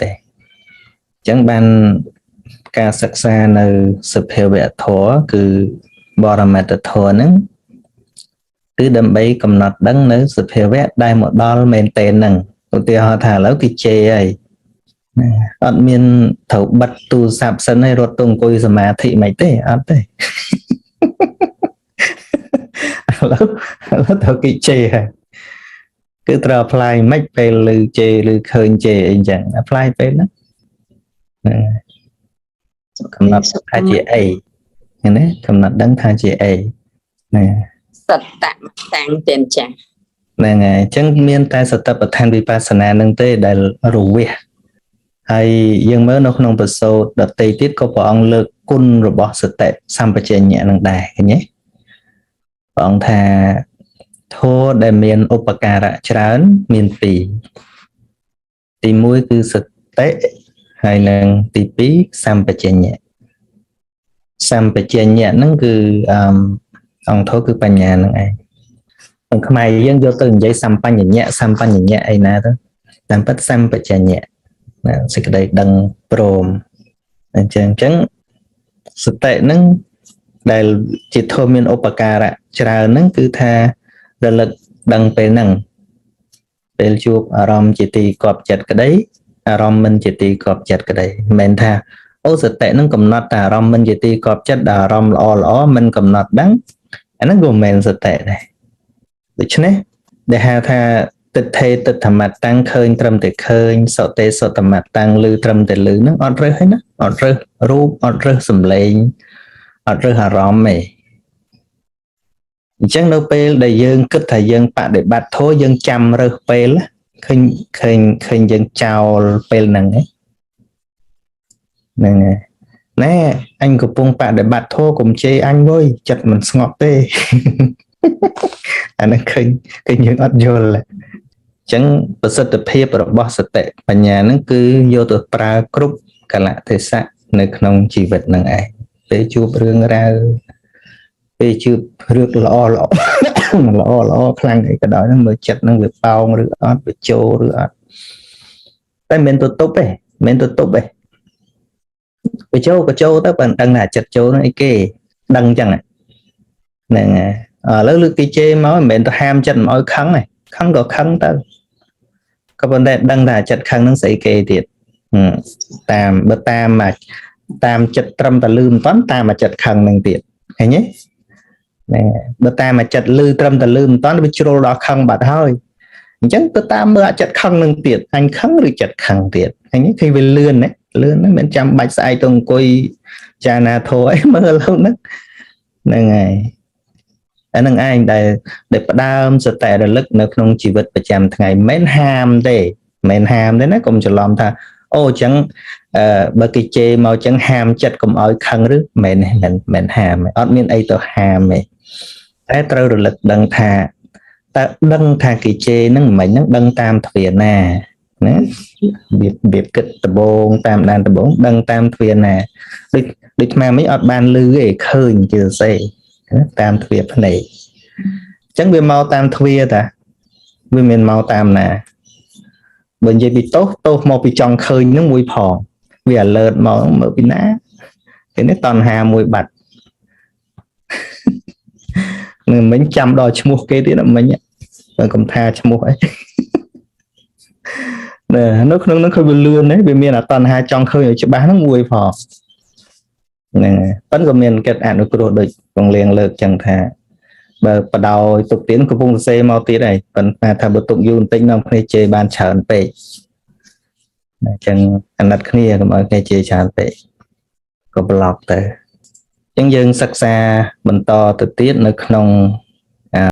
ទេអញ្ចឹងបានការសិក្សានៅសភាវៈធម៌គឺបរមត្តធម៌ហ្នឹងគឺដើម្បីកំណត់ដឹងនៅសភាវៈដែលមកដល់មែនតេនហ្នឹងឧទាហរណ៍ថាឥឡូវគេជេរហើយអត់មានត្រូវបិទទូរស័ព្ទសិនហើយរត់ទៅអង្គុយសមាធិមិនទេអត់ទេឥឡូវឥឡូវត្រូវគេជេរហើយគឺត្រូវ apply មិនពេលឮជេរឬឃើញជេរអីចឹង apply ពេលហ្នឹងកំណត់ថាជាអីឃើញទេកំណត់ដឹងថាជាអីណា សតតាំងទេចាស់ ហ្នឹងហើយអញ្ចឹងមានតែសតិប្បដ្ឋានវិបស្សនានឹងទេដែលរវះហើយយើងមើលនៅក្នុងប្រសូតដតីទៀតក៏ព្រះអង្គលើកគុណរបស់សតិសម្បជញ្ញៈនឹងដែរឃើញទេព្រះអង្គថាធម៌ដែលមានឧបការៈច្រើនមានពីរទី1គឺសតិហើយនឹងទី2សម្បជញ្ញៈសម្បជញ្ញៈហ្នឹងគឺអឺអង្គធម៌គឺបញ្ញាហ្នឹងឯងក្នុងខ្មែរយើងយកទៅនិយាយសម្បញ្ញៈសម្បញ្ញៈអីណាទៅតាមពិតសម្បជញ្ញៈណាសេចក្តីដឹងព្រមអញ្ចឹងអញ្ចឹងសតិហ្នឹងដែលជាធម៌មានឧបការៈច្រើនហ្នឹងគឺថារលឹកដឹងពេលហ្នឹងពេលជួបអារម្មណ៍ជាទីកប់ចិត្តក្តីអារម្មណ៍មិនជាទីកប់ចិត្តក្តីមិនមែនថាអូសតិហ្នឹងកំណត់តែអារម្មណ៍មិនជាទីកប់ចិត្តដល់អារម្មណ៍ល្អល្អមិនកំណត់ដឹងអាហ្នឹងក៏មិនមែនសតិដែរដូច្នេះដែលហៅថាទិដ្ឋេទិដ្ឋមតាំងឃើញត្រឹមតែឃើញសុតេសុតមតាំងឮត្រឹមតែឮហ្នឹងអត់រើសទេណាអត់រើសរូបអត់រើសសំឡេងអត់រើសអារម្មណ៍ទេអញ្ចឹងនៅពេលដែលយើងគិតថាយើងបដិបត្តិធម៌យើងចាំរើសពេលឃើញឃើញឃើញយើងចោលពេលហ្នឹងហ្នឹងហើយណែអញកំពុងបដិបត្តិធម៌កុំជេរអញវើយចិត្តមិនស្ងប់ទេអាហ្នឹងឃើញឃើញយើងអត់យល់អញ្ចឹងប្រសិទ្ធភាពរបស់សតិបញ្ញាហ្នឹងគឺយកទៅប្រើគ្រប់កលៈទេសៈនៅក្នុងជីវិតហ្នឹងឯងពេលជួបរឿងរ៉ាវពេលជួបរឿងល្អល្អល្អល្អខ្លាំងអីក៏ដោយហ្នឹងមើលចិត្តហ្នឹងវាប៉ោងឬអត់វាចូលឬអត់តែមិនទៅទប់ទេមិនទៅទប់ទេវាចូលក៏ចូលទៅបើដឹងថាចិត្តចូលហ្នឹងអីគេដឹងចឹងហ្នឹងហើយឥឡូវលើកគេជេរមកមិនមែនទៅហាមចិត្តមិនឲ្យខឹងទេខឹងក៏ខឹងទៅក៏ប៉ុន្តែដឹងថាចិត្តខឹងហ្នឹងស្អីគេទៀតតាមបើតាមតាមចិត្តត្រឹមតែលឺមិនតាន់តាមអាចិត្តខឹងហ្នឹងទៀតឃើញទេណែបើតាមអាចិត្តលឺត្រឹមតែលឺមិនតាន់វាជ្រុលដល់ខឹងបាត់ហើយអញ្ចឹងទៅតាមមើលអាចិត្តខឹងនឹងទៀតអញខឹងឬចិត្តខឹងទៀតឃើញទេឃើញវាលឿនណាលឿនណាមិនចាំបាច់ស្អែកទៅអង្គុយចាណាធោអីមើលឡូវហ្នឹងហ្នឹងហើយអានឹងឯងដែលដែលផ្ដើមសតិរលឹកនៅក្នុងជីវិតប្រចាំថ្ងៃមិនហាមទេមិនហាមទេណាកុំច្រឡំថាអូអញ្ចឹងអឺបើគេជេរមកអញ្ចឹងហាមចិត្តកុំឲ្យខឹងឬមិនមិនមិនហាមអត់មានអីទៅហាមទេតែត្រូវរលឹកដឹងថាតើដឹងថាគេជេរហ្នឹងមិនហ្នឹងដឹងតាមទ្វាណាណារបៀបរបៀបគិតដបងតាមដានដបងដឹងតាមទ្វាណាដូចដូចអាមិញអត់បានលឺទេឃើញជាសរសេរតាមទ្វាភ្នែកអញ្ចឹងវាមកតាមទ្វាតាវាមិនមកតាមណាបើនិយាយពីទោសទោសមកពីចង់ឃើញនឹងមួយផងវា alert មកមើលពីណាគេនេះតណ្ហាមួយបាត់នឹងមិញចាំដល់ឈ្មោះគេទៀតមិញបើកុំថាឈ្មោះអីណែនៅក្នុងនោះឃើញវាលឿនទេវាមានអតណ្ហាចង់ឃើញឲ្យច្បាស់ហ្នឹងមួយផងហ្នឹងហើយប៉ិនក៏មានគិតអនុគ្រោះដូចពងលៀងលើកចឹងថាបើបដោយទុកទៀនកំពុងសរសេរមកទៀតហើយប៉ុន្តែថាបើទុកយូរបន្តិចនាំគ្នាជេរបានច្រើនពេកអញ្ចឹងអាណិតគ្នាកុំឲ្យគ្នាជេរច្រើនពេកក៏ប្លុកទៅអញ្ចឹងយើងសិក្សាបន្តទៅទៀតនៅក្នុង